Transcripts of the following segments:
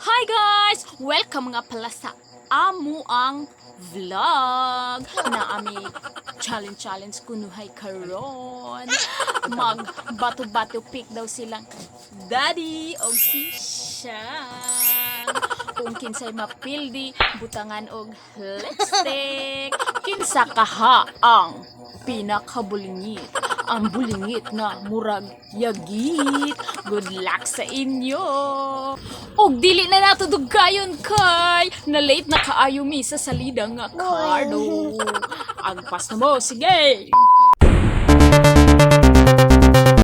Hi guys! Welcome nga pala sa amuang vlog na ami challenge challenge kunuhay karon. Mag bato-bato pick daw silang daddy og si Sean. Kung kinsay mapildi, butangan og lipstick. Kinsa kaha ang pinakabulingit? Ang bulingit nga murag yagit. Good luck sa inyo. Og dili na nato dugayon kay na late na kaayo mi sa salida nga kardo. Agpas na mo, sige.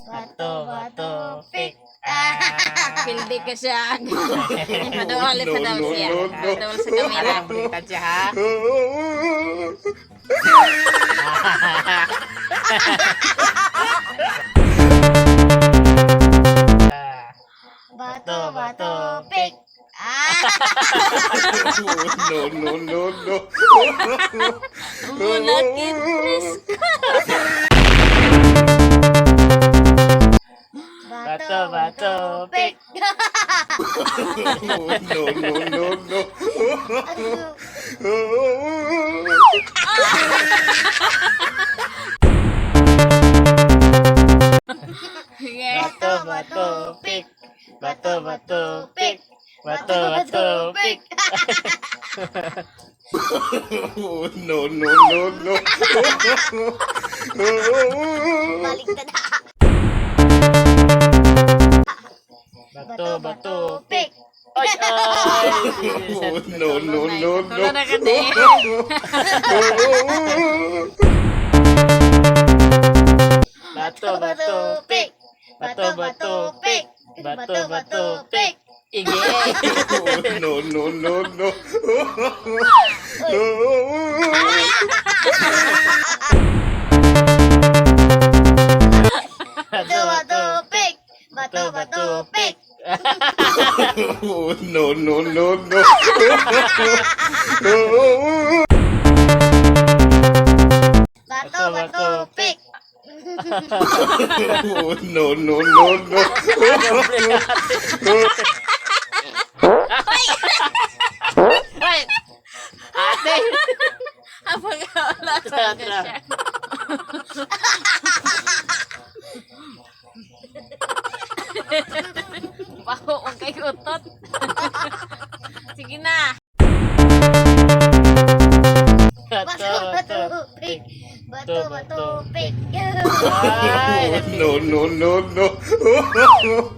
Bato, bato, pick. Ah. Pildi ka siya. Paduol, No, paduol no, siya. no, no. Paduol sa kamera. Alam, baliktad siya ha. Bato, bato, pick. Ah! No, no, no, no. Mulakit, Chris. Bato, bato, pick. No, no, no, no. Yeah. Bato, bato, pick. Bato, bato, pick. Bato, bato, pick. No, no, no, no. Baliktad. Bato, bato, pick. Ay, ay. No, no, no, no. Tulo na ka din. Bato, bato, pick. Bato, bato, pick. Bato, bato, pick. Ige. No, no, no, no. Bato, bato, pick. Bato, bato, pick. No, no, no, no. Bato, bato, pick. No, no, no, no. Ay! Ate! Apag wala Tara, ka tara. siya. Baho ang kay utot. Sige na. Bato, Bato, bato, bato, pick. Bato, bato, pick. Ay! No, no, no, no. Bato,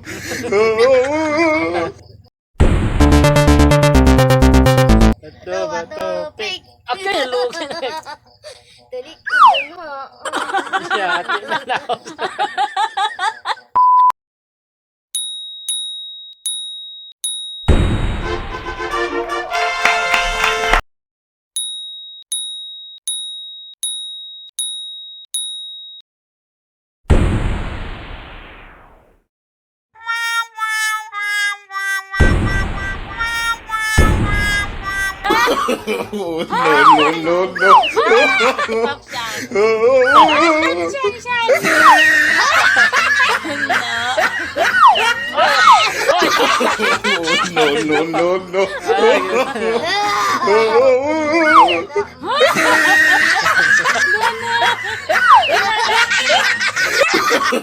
Bato, bato, bato, pick. pick. Okay, lugi na. Talikod mo. Siya, ate na lang. No, no, no, no. Stop siya. Siya, siya. No. No, no, no, no.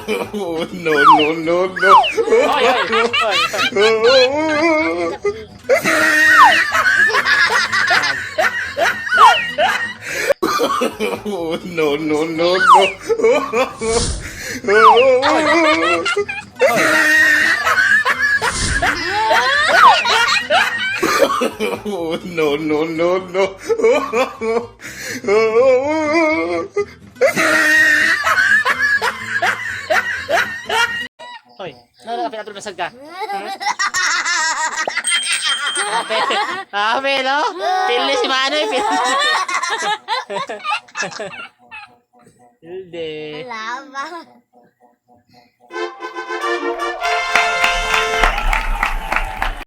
No, no, no, no. Oy, oy, oy. No, no, no, no. No, no, no, no. Hoy, ano ka pinatulog ka? Ape, ape, no? Pili si Manoy, pili. Hindi. Wala ba?